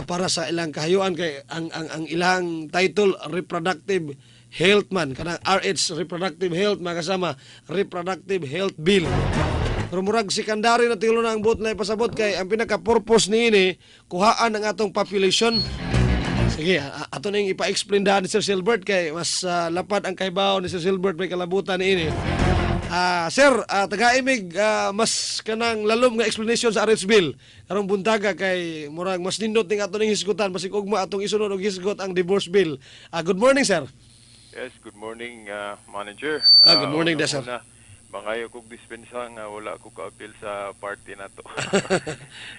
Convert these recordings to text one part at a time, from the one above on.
Para sa ilang kahayuan kay ang ilang title, reproductive health man, kanang RH, reproductive health, mga kasama, reproductive health bill. Pero murag secondary na tigulo na ang buot na ipasabot kay ang pinaka-purpose niini, kuhaan ang atong population. Sige, ato ning ipa-explain daan ni Sir Silbert kay mas lapad ang kahibaw ni Sir Silbert may kalabutan niini. Sir, taga-imig mas kanang lalom nga explanation sa RH bill karong buntaga kay murag mas nindot ning ato ning hisgutan, basig ugma atong isunod og hisgot ang divorce bill. Good morning, sir. Yes, good morning, manager. Good morning, sir. Una, mangayo kog dispensa nga wala ko kaapil sa party na to.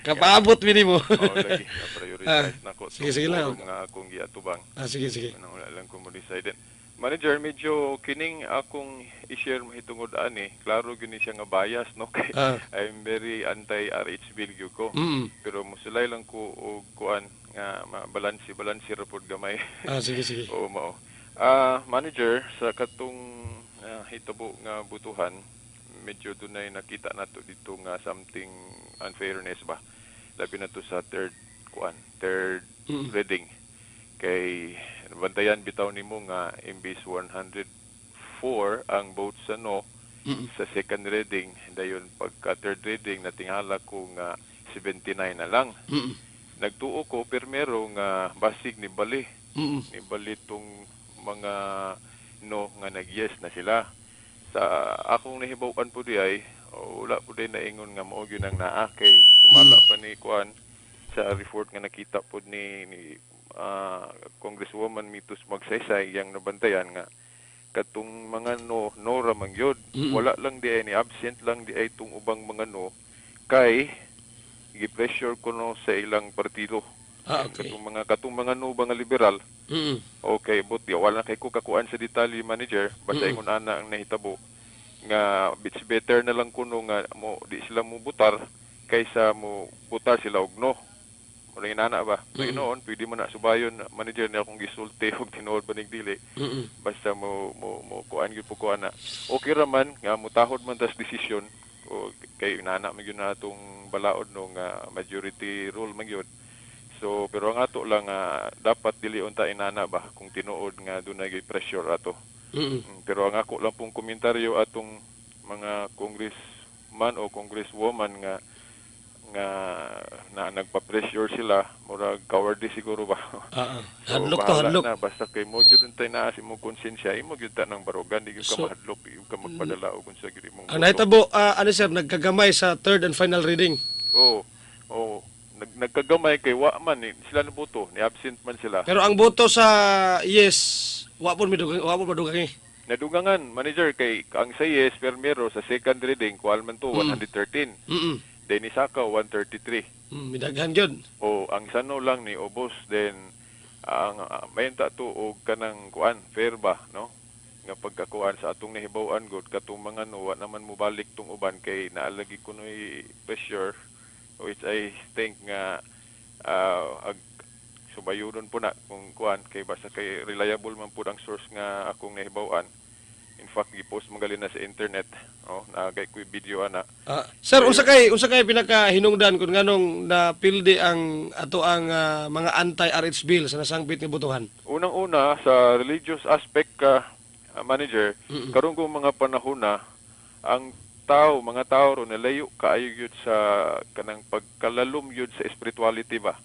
Kapaabot mi nimo. Oo, lagi na prioritize na ko. Sige, sige lang. Nga akong giatubang. Sige, sige. Anong wala lang ko mo decide. Manager, medyo kining akong i-share mahitungod ani, klaro gyud ni siya nga bias, no, kay I'm very anti-RH bill gyud ko. Pero musulay lang ko og kuan nga mabalansi balansi ra pod gamay. Sige, sige. Oo, mao. Manager, sa katong hitabo nga butuhan, medyo dunay nakita nato dito nga something unfairness ba. Labi na to sa third kuan, third reading. Kay bantayan bitaw nimo nga imbis 104 ang vote sa no sa second reading, dayon pagka third reading natingala ko nga 79 na lang. Nagtuo ko permero nga basig ni bali ni bali tong mga no nga nag-yes na sila. Sa akong nahibaw-an po di ay, wala po di naingon nga mao gyud ang naa kay sumala pa ni kuan sa report nga nakita po ni Congresswoman Mitos Magsaysay, yang nabantayan nga katong mga no no ra man gyud. Wala lang di ay ni absent lang di ay tong ubang mga no kay gi-pressure kuno sa ilang partido. Katong mga no ba nga liberal. Okay, but di wala kay ko kakuan sa detalye, manager, basta ingon ana ang nahitabo nga it's better na lang kuno nga mo di sila mo butar kaysa mo butar sila og no. Mura inana ba? So noon, pwede mo na subayon, manager, niya akong gisulti og tinuod banig dili. Basta mo kuan gyud po ko ana. Okay ra man nga mutahod man tas desisyon o kay inana man gyud na atong balaod no nga majority rule man gyud. So pero ang ato lang nga dapat dili unta inana ba kung tinuod nga dunay gyud pressure ato. Pero ang ako lang pong komentaryo atong mga congressman o congresswoman nga nga na nagpa-pressure sila, murag cowardly siguro ba. Ah. Hadlok to, Bahala hadlok. na basta kay mo jud untay naa sa imong konsensya, imo gyud ta ng barugan, di gyud ka mahadlok, di gyud ka magpadala og unsa gyud imong Ang boto. nahitabo, ano sir, nagkagamay sa third and final reading. Oo. Nagkagamay kay wa man ni sila boto, ni absent man sila. Pero ang boto sa yes, wa po midugang, wa po madugangi. Nadugangan, manager, kay ang sa yes permero sa second reading kual man to 113. Then isaka 133. Midaghan gyud. O ang sano lang ni ubos, then ang mayon ta to og kanang kuan fair ba, no, nga pagkakuan sa atong nahibaw-an gud katong mga no wa naman mobalik tong uban kay naalagi kunoy pressure, which I think nga subayunon po na kung kuan kay basta kay reliable man pud ang source nga akong nahibaw-an. In fact, gipost man gali na sa internet, oh, naagay ko video ana. Sir, unsa kay pinakahinungdan kung nganong napildi ang ato ang mga anti-RH bill sa nasangpit nga botohan? Unang-una sa religious aspect ka, manager, karon kung mga panahon na ang tao, mga tao ron nalayo kaayo gyud sa kanang pagkalalom gyud sa spirituality ba.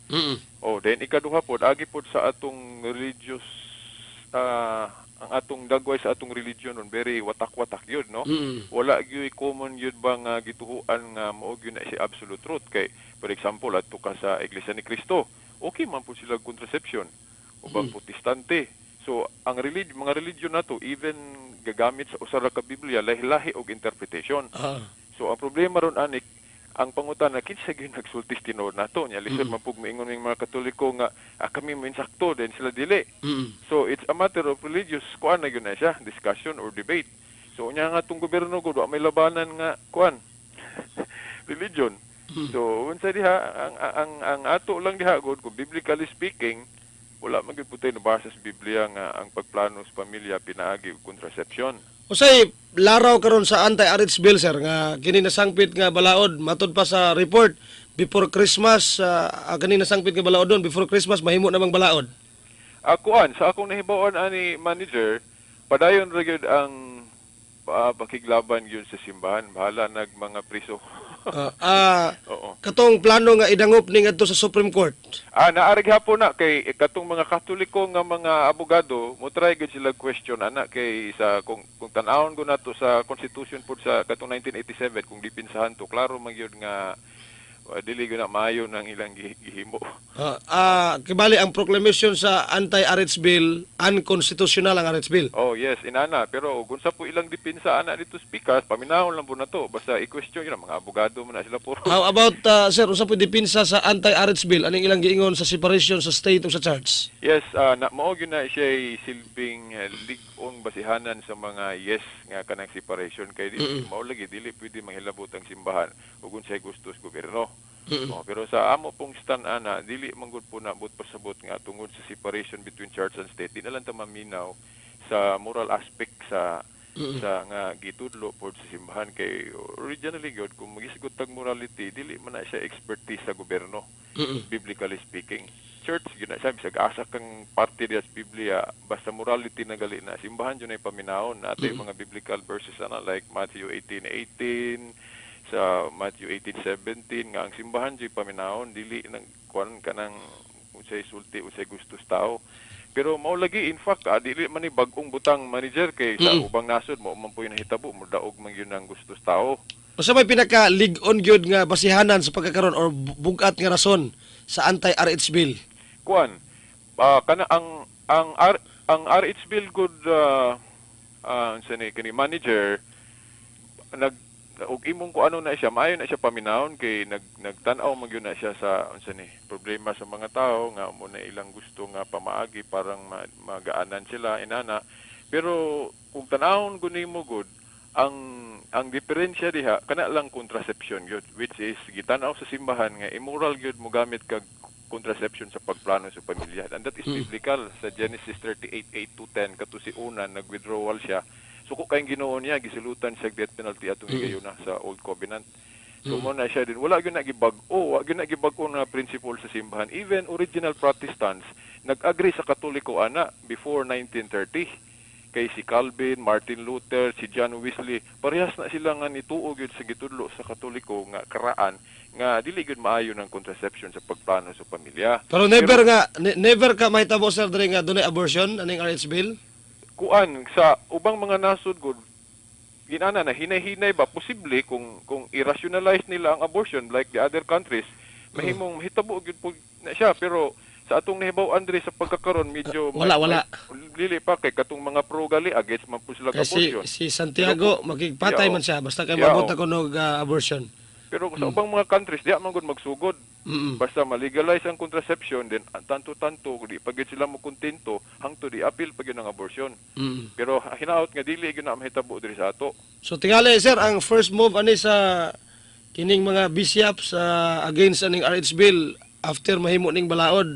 Oh, then ikaduha pod, agi pod sa atong religious, ang atong dagway sa atong religion ron very watak-watak gyud, no. Wala gyud common gyud ba nga gituhuan nga mao gyud na si absolute truth kay for example, adto ka sa Iglesia ni Cristo, okay man po sila contraception, ubang Protestante. So ang religion, mga religion nato, even gagamit sa usa ra ka Biblia, lahi-lahi og interpretation. So ang problema ron anik, ang pangutana, kinsa gyud nagsulti tinuod nato nya? Lisod man pug moingon ning mga Katoliko nga kami mo insakto, then sila dili. So it's a matter of religious kuan na gyud na siya, discussion or debate. So unya nga tong gobyerno gud wa may labanan nga kuan religion. So unsa diha ang ato lang diha gud, kung biblically speaking, wala man gyud putay nabasa sa Biblia nga ang pagplano sa pamilya pinaagi og contraception. Usay laraw karon sa anti-RH bill, sir, nga kini nasangpit nga balaod, matud pa sa report before Christmas, kaning nasangpit nga balaodon before Christmas mahimo namang balaod? Akuan sa akong nahibaw-an ani, manager, padayon ra gyud ang pakiglaban gyud sa simbahan, bahala nag mga priso. Oo. Katong plano nga idangop ni ngadto sa Supreme Court. Naa ra gihapon na kay katong mga Katoliko nga mga abogado, mo try gyud sila question ana kay sa kung tan-awon ko nato sa constitution pud sa katong 1987, kung dipinsahan to, klaro man gyud nga dili gyud na maayo nang ilang gihimo. Kibali ang proclamation sa anti-RH bill, unconstitutional ang RH bill. Oh yes, inana, pero kung sa po ilang dipinsa ana dito speakers, paminahon lang po na to. Basta i-question yun, ang mga abogado man na sila puro. How about, sir, unsa po dipinsa sa anti-RH bill? Aning ilang giingon sa separation sa state ug sa church? Yes, na mao gyud na siya silbing lig-on basihanan sa mga yes nga kanang separation kay di, mao lagi dili pwede manghilabot ang simbahan ug unsay gusto sa gobyerno. Oh, pero sa amo pong stand ana, dili man gud po na but pasabot nga tungod sa separation between church and state, di na lang ta maminaw sa moral aspect sa nga gitudlo pod sa simbahan kay originally gyud, kung magisgot tag morality, dili man na siya expertise sa gobyerno, biblically speaking. Church gyud na siya, bisag asa kang parte diya sa Biblia, basta morality na gali na simbahan jud ay paminawon natin mga biblical verses ana like Matthew 18:18, sa Matthew 18:17 nga ang simbahan jud paminawon, dili nang kuan kanang unsay sulti, unsay gusto sa tao. Pero mao lagi, in fact, dili man ni bag-ong butang, manager, kay sa ubang nasod mo man po yung nahitabo, mo daog man gyud ang gusto sa tao. Unsa may pinaka lig-on gyud nga basihanan sa pagkakaron or bugat nga rason sa anti-RH bill? Kuan, kana ang RH bill good, unsa ni kani, manager, nag og imong ko ano na siya, maayo na siya paminawon kay nagtan-aw man gyud na siya sa unsa ni problema sa mga tao nga mo na ilang gusto nga pamaagi parang magaanan sila inana. Pero kung tan-awon gud nimo gud ang diferensya diha kana lang contraception gyud, which is gitan-aw sa simbahan nga immoral gyud mo gamit kag contraception sa pagplano sa pamilya, and that is biblical sa Genesis 38:8 to 10. Kato si Onan, nag-withdrawal siya, suko kay Ginoo niya, gisilutan siya death penalty atong higayuna sa Old Covenant. So mo na siya din, wala gyud na gibag-o na principle sa simbahan. Even original Protestants nag-agree sa Katoliko ana before 1930 kay si Calvin, Martin Luther, si John Wesley, parehas na sila nga nituo gyud sa gitudlo sa Katoliko nga karaan nga dili gyud maayo ng contraception sa pagplano sa pamilya. Pero never nga never ka mahitabo, sir, diri nga dunay abortion aning RH bill? Kuan, sa ubang mga nasod gud ginana na hinay-hinay ba, posible kung i-rationalize nila ang abortion like the other countries, mahimong mahitabo gyud po na siya. Pero sa atong nahibaw Andre sa pagkakaron medyo Wala, wala. Dili pa kay katong mga pro gali against man po sila Kay si abortion. si Santiago makigpatay man siya basta kay mabot ako og abortion. Pero sa ubang mga countries diya man gud magsugod. Basta ma-legalize ang contraception, then ang tanto-tanto di pag gyud sila mo kontento hangtod di apil pa gyud ang abortion. Pero hinaot nga dili gyud na mahitabo diri sa ato. So tingali, sir, ang first move ani sa kining mga bishops against aning RH bill after mahimo ning balaod,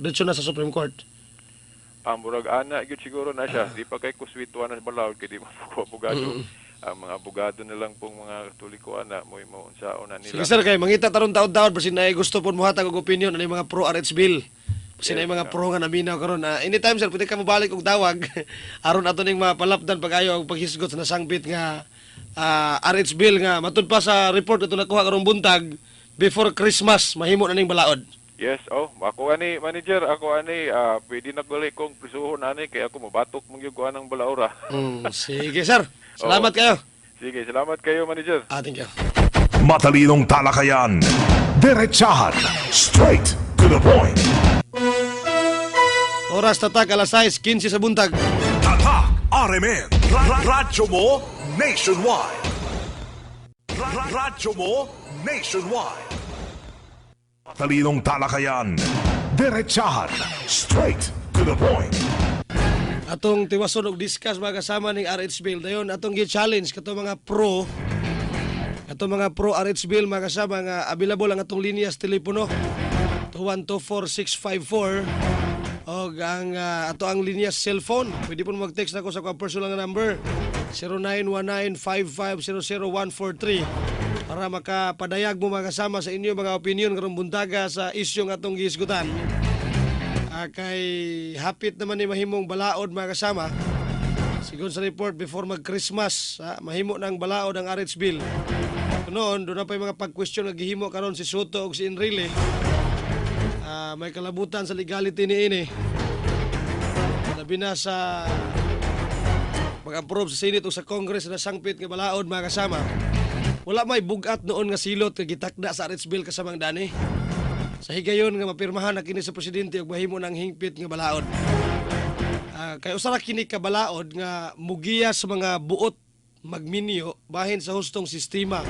diretso na sa Supreme Court. Ang murag ana gyud siguro na siya. Di pa kay kuswituan na sa balaod kay di man po ko abogado. Ang mga abogado na lang pong mga Katoliko ana mo mo unsaon na nila. Sige sir, kay mangita taron taon-taon basin naay gusto pud mohatag og opinion ani mga pro RH bill. Basin naay mga pro nga naminaw karon. Anytime sir, pwede ka mobalik og tawag aron ato ning mapalapdan pag-ayo og paghisgot sa nasangpit nga RH bill nga matud pa sa report ato nakuha karong buntag, before Christmas mahimo na ning balaod. Yes, oh, ako ani, manager, ako ani, pwede na gali kong prisuhon ani kay ako mobatok man gyud ko anang balaora. Sige sir. Salamat kayo. Sige, salamat kayo, manager. Thank you. Matalinong talakayan. Diretsahan. Straight to the point. Oras tatak alas 6:15 sa buntag. Tatak RMN. Radyo mo nationwide. Radyo mo nationwide. Matalinong talakayan. Diretsahan. Straight to the point. Atong tiwason og discuss, mga kasama, ning RH bill. Dayon atong gi-challenge kato mga pro RH bill, mga kasama, nga available ang atong linya sa telepono 2124654 og ang ato ang linya sa cellphone. Pwede po mag-text nako sa akong personal nga number 0919-5500143. Para makapadayag mo, mga kasama, sa inyo mga opinion karong buntaga sa isyong atong gihisgutan. Kay hapit naman ni mahimong balaod, mga kasama. Sigon sa report, before mag-Christmas, mahimo ng balaod ang RH Bill. Noon, doon na pa yung mga pag-question nga gihimo karon si Sotto ug si Enrile. May kalabutan sa legality ni ini. Labi na sa mag-approve sa Senate o sa Congress na sangpit nga balaod, mga kasama. Wala may bugat noon nga silot nga gitakda sa RH Bill, kasamang Dani. Sa higayon nga mapirmahan na kini sa presidente ug mahimo ng hingpit nga balaod. Kay usa ra kini ka balaod nga mugiya sa mga buot magminyo bahin sa hustong sistema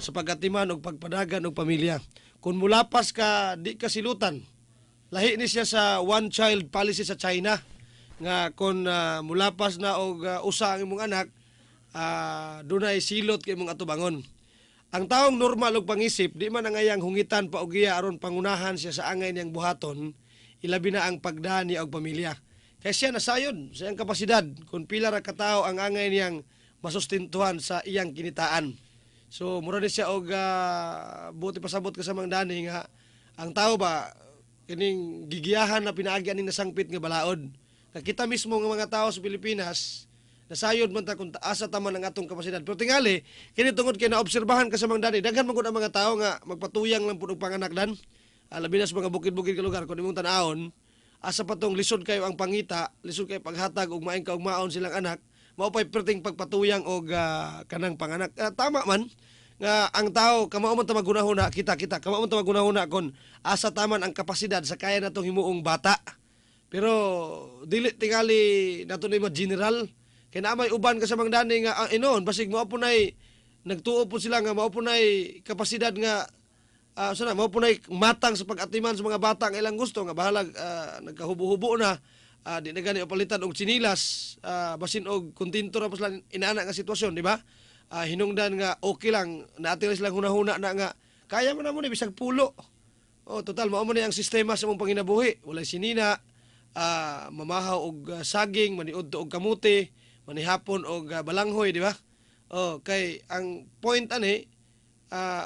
sa pagatiman og pagpadagan og pamilya. Kung mulapas ka, di ka silutan. Lahi ni siya sa one child policy sa China nga kung mulapas na og usa ang imong anak, dunay silot kay imong atubangon. Ang taong normal og pangisip, di man angayang hungitan pa og iya aron pangunahan siya sa angay niyang buhaton, ilabi na ang pagdaan niya og pamilya. Kay siya nasayod sa iyang kapasidad kung pila ra ka tawo ang angay niyang masustentuhan sa iyang kinitaan. So mura ni siya og buti pasabot kasamang Dani nga ang tao ba kining gigiyahan na pinaagi aning nasangpit nga balaod. Nga kita mismo nga mga tao sa Pilipinas, nasayod man ta kung asa ta man ang atong kapasidad. Pero tingali, kini tungod kay naobserbahan kasamang Dani, daghan man gud ang mga tao nga magpatuyang lang pud og panganak dan. Labi na sa mga bukid-bukid ka lugar, kung imong tan-awon, asa pa tong lisod kayo ang pangita, lisod kayo paghatag og maayong kaugmaon silang anak, mao pay perting pagpatuyang og kanang panganak. Tama man nga ang tao kamao man ta magunahuna, kita kita kamao man ta magunahuna kon asa taman ang kapasidad sa kaya natong himuong bata. Pero dili tingali nato ni general kay naa may uban kasamang Dani nga inoon basig mao po nay nagtuo po sila nga mao po nay kapasidad nga sana mao po nay matang sa pag-atiman sa mga bata ang ilang gusto nga bahalag nagkahubo-hubo na, di na gani palitan og tsinilas, basin og kontento ra po sila inaana nga sitwasyon, di ba? Hinungdan nga okay lang naati ra silang hunahuna na nga kaya mo na mo ni bisag pulo. Oh, total mao man ni ang sistema sa mong panginabuhi, walay sinina, mamahaw og saging, maniudto og kamuti, manihapon og balanghoy, di ba? Oh, kay ang point ani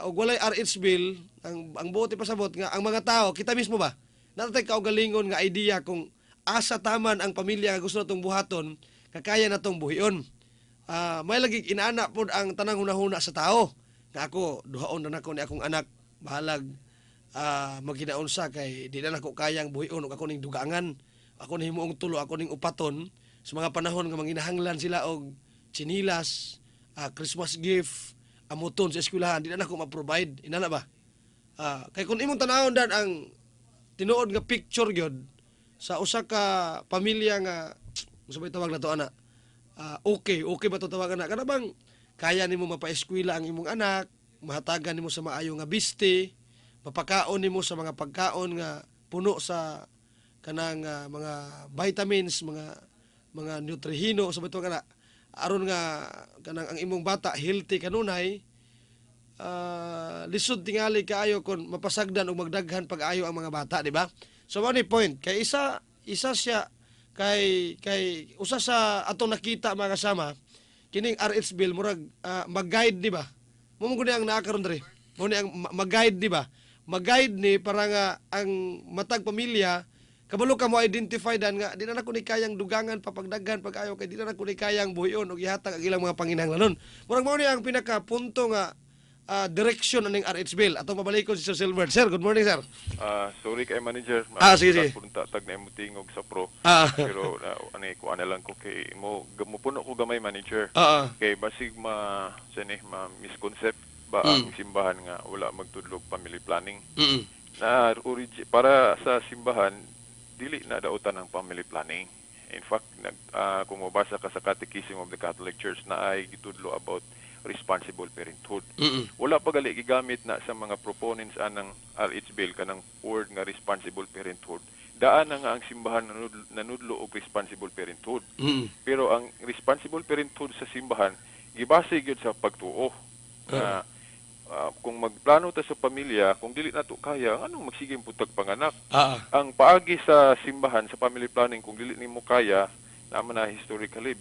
og walay RH Bill, ang buot ipasabot nga ang mga tao, kita mismo ba, natay kaugalingon nga idea kung asa taman ang pamilya nga gusto natong buhaton, kakaya natong buhion. May lagi inaana pod ang tanang hunahuna sa tao. Nga ako, duhaon na nako ni akong anak, bahalag maginaunsa kay di na nako kayang buhion og ako ning dugangan. Ako ni himuong tulo, ako ning upaton sa mga panahon nga manginahanglan sila og tsinilas, Christmas gift, amuton sa eskwelahan, di na nako ma-provide. Inana ba? Kay kung imong tanawon dan ang tinuod nga picture gyud sa usa ka pamilya nga unsa ba tawag nato ana? Okay ba to tawagan na? Kana bang kaya nimo mapaeskwela ang imong anak, mahatagan nimo sa maayo nga biste, mapakaon nimo sa mga pagkaon nga puno sa kanang mga vitamins, mga nutrihino sa ba kana aron nga kanang ang imong bata healthy kanunay, lisod tingali kaayo kon mapasagdan og magdaghan pag-ayo ang mga bata, di ba? So mao ni point kay isa isa siya kay usa sa atong nakita, mga kasama, kining RH Bill murag mag-guide, di ba? Mo mo ang naa karon diri. Mo ni ang mag-guide, di ba? Mag-guide ni para nga ang matag pamilya kabalo ka mo identify dan nga di na nako ni kayang dugangan papagdaghan pag-ayo kay di na nako ni kayang buhion og ihatag ang ilang mga panginahanglanon. Murag mao ni ang pinaka punto nga direction aning RH Bill. Atong pabalikon si Sir Silver. Sir, good morning, sir. Sorry kay manager. Sige, sige. Punta tag na imo tingog sa pro. Pero na ani ko ana lang ko kay mo mupuno ko gamay, manager. Kay basig ma sani ma misconcept ba ang simbahan nga wala magtudlog family planning. Na para sa simbahan dili na dautan ang family planning. In fact, kung mabasa ka sa Catechism of the Catholic Church na ay gitudlo about responsible parenthood. Wala pa gali gigamit na sa mga proponents anang RH Bill kanang word nga responsible parenthood. Daan na nga ang simbahan nanudlo og responsible parenthood. Pero ang responsible parenthood sa simbahan gibase gyud sa pagtuo. Na kung magplano ta sa pamilya, kung dili nato kaya, anong magsige pud tag panganak? Ang paagi sa simbahan sa family planning kung dili nimo kaya, naman na historically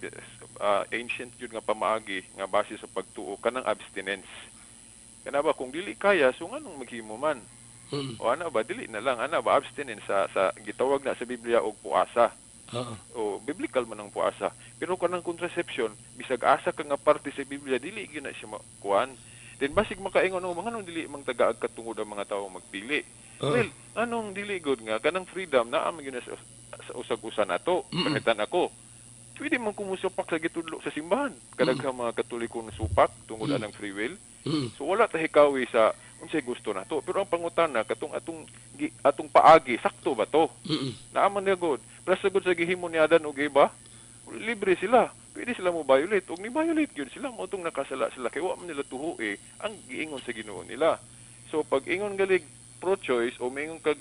ancient yun nga pamaagi nga base sa pagtuo kanang abstinence. Kana ba kung dili kaya, so nganong maghimo man? O ana ba, dili na lang ana ba, abstinence sa gitawag na sa Biblia og puasa. O biblical man ang puasa. Pero kanang contraception, bisag asa ka nga parte sa Biblia, dili gyud na siya makuan. Then basig makaingon, "Oh, mga nung dili mang tagaag katungod ang mga tawo magpili." Well, anong dili good nga kanang freedom naa man gyud na sa usag-usa nato. Pangitan ako. Pwede man kumusupak sa gitudlo sa simbahan. Kadaghang mga Katoliko supak tungod anang free will. So wala ta hikawi sa unsay gusto nato. Pero ang pangutana, katong atong paagi, sakto ba to? Naa man na god. Plus sa good sa gihimo ni Adan ug Eva, libre sila. Pwede sila mo violate. Ug ni violate gyud sila, mao tong nakasala sila kay wa man nila tuhoe ang giingon sa Ginoo nila. So pag ingon galig pro-choice o maingon kag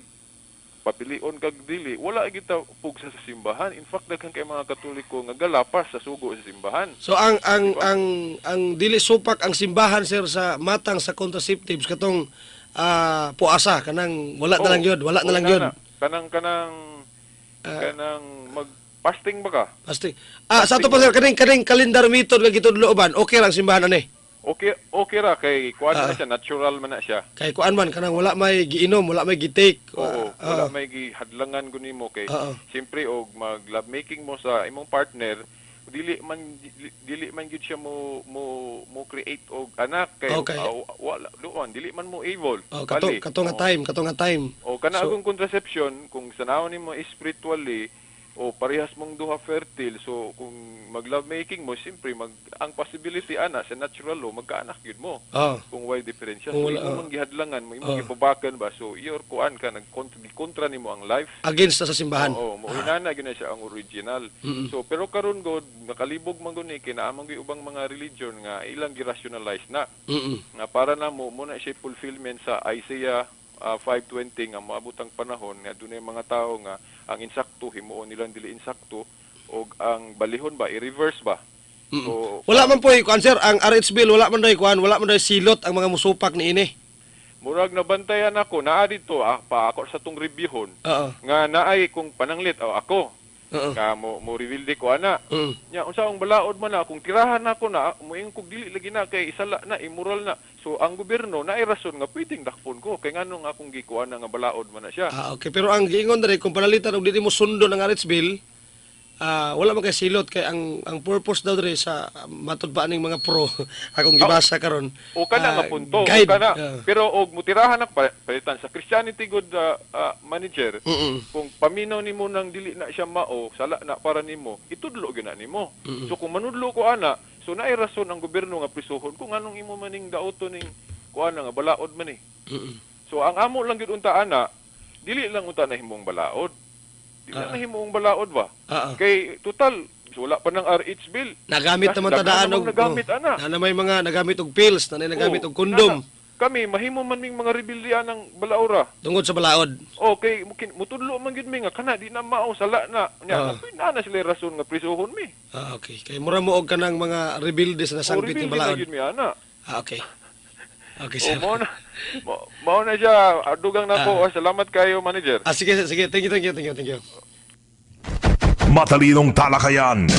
papilion kag dili, wala kita pugsa sa simbahan. In fact, daghan kay mga Katoliko nga galapas sa sugo sa simbahan. So ang Diba? ang dili supak ang simbahan, sir, sa matang sa contraceptives, katong puasa, kanang wala na lang yun, wala na Oo, lang yun. na. Kanang kanang mag fasting ba ka? Pasti. Ah, sa ato pa, sir, kaning calendar method nga gitudlo uban, okay lang simbahan ani? Okay ra kay kuan na siya, natural man na siya. Kay kuan man, kanang wala may giinom, wala may gitake. Oo, wala may gihadlangan gud nimo kay siyempre og mag love making mo sa imong partner, dili man gyud siya mo create og anak kay wala duon, dili man mo evil. Oh, kato Bali. kato nga time, kato nga time. O kana So- akong contraception, kung sanawon nimo spiritually o parehas mong duha fertile, so kung mag love making mo, siyempre mag ang possibility ana sa natural law, magkaanak gyud mo. Kung why diferensya. Kung So wala, imo mang gihadlangan mo, imo gibabakan ba, so your kuan ka nagkontra kontra nimo ang life. Against na sa simbahan. Oo, mo inana gyud na siya ang original. So pero karon god nakalibog man gud ni kay naa man gyud ubang mga religion nga ilang gi-rationalize na. Nga para na mo na siya fulfillment sa Isaiah 5:20 nga moabot ang panahon nga dunay mga tawo nga ang insakto himuon nilang dili insakto og ang balihon ba i-reverse ba. So Wala man po kuan, sir, ang RH bill, wala man day kuan, wala man day silot ang mga musupak ni ini. Murag nabantayan ako naa dito pa ako sa tong reviewhon nga naay kung pananglit oh, ako nga mo reveal di ko ana. Nya unsa ang balaod man na kung tirahan nako na moingon kog dili lagi na kay isala na, immoral na. So ang gobyerno naay rason nga pwedeng dakpon ko kay nganong akong gikuan na nga balaod man na siya. Ah, okay. Pero ang giingon diri, kung panalitan og dili mo sundon ang RH bill, wala man kay silot kay ang purpose daw diri sa matud pa aning mga pro akong gibasa karon. O kana nga punto, o guide. kana. Pero og mutirahan ako palitan sa Christianity good, manager, kung paminaw nimo nang dili na siya mao, sala na para nimo, itudlo gyud na nimo. So kung manudlo ko ana, so naay rason ang gobyerno nga prisuhon kung anong imo maning dauto ning kuan nga balaod man eh. So ang amo lang gyud unta ana, dili lang unta na himong balaod. Dili lang himong balaod ba? Kay total so wala pa ng RH bill. Nagamit naman Daghan tadaan namang og nagamit ana. Na may mga nagamit og pills, na nagamit Oo, og kondom nana. Kami mahimo man ming mga rebellion ng balaora. tungod sa balaod. Okay, mungkin mutudlo man gyud mi nga kana di na mao, sala na. Nya na na sila rason nga prisuhon mi. Ah, okay. Kay mura mo og kanang mga rebelde sa O nasangpit rebelde ng na balaod. gyud mi ana. Ah, okay. Okay, O sir. mao na siya dugang nako. Salamat kayo, manager. Ah, sige, sige. Thank you, thank you, thank you, thank you. Matalinong talakayan.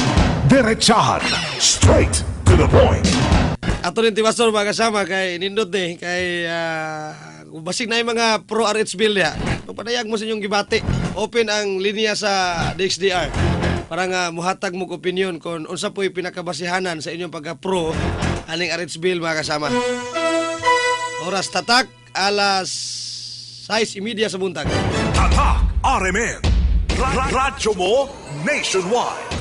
Diretsahan. Straight to the point. Ato rin ti Pastor, mga kasama, kay nindot eh kay basig na yung mga pro RH bill ya. Pagpadayag mo sa inyong gibati. Open ang linya sa DXDR para nga muhatag mo opinion kung unsa po'y pinakabasihanan sa inyong pagka pro aning RH bill, mga kasama. Oras tatak alas 6:30 sa buntag. Tatak RMN. Radyo mo nationwide.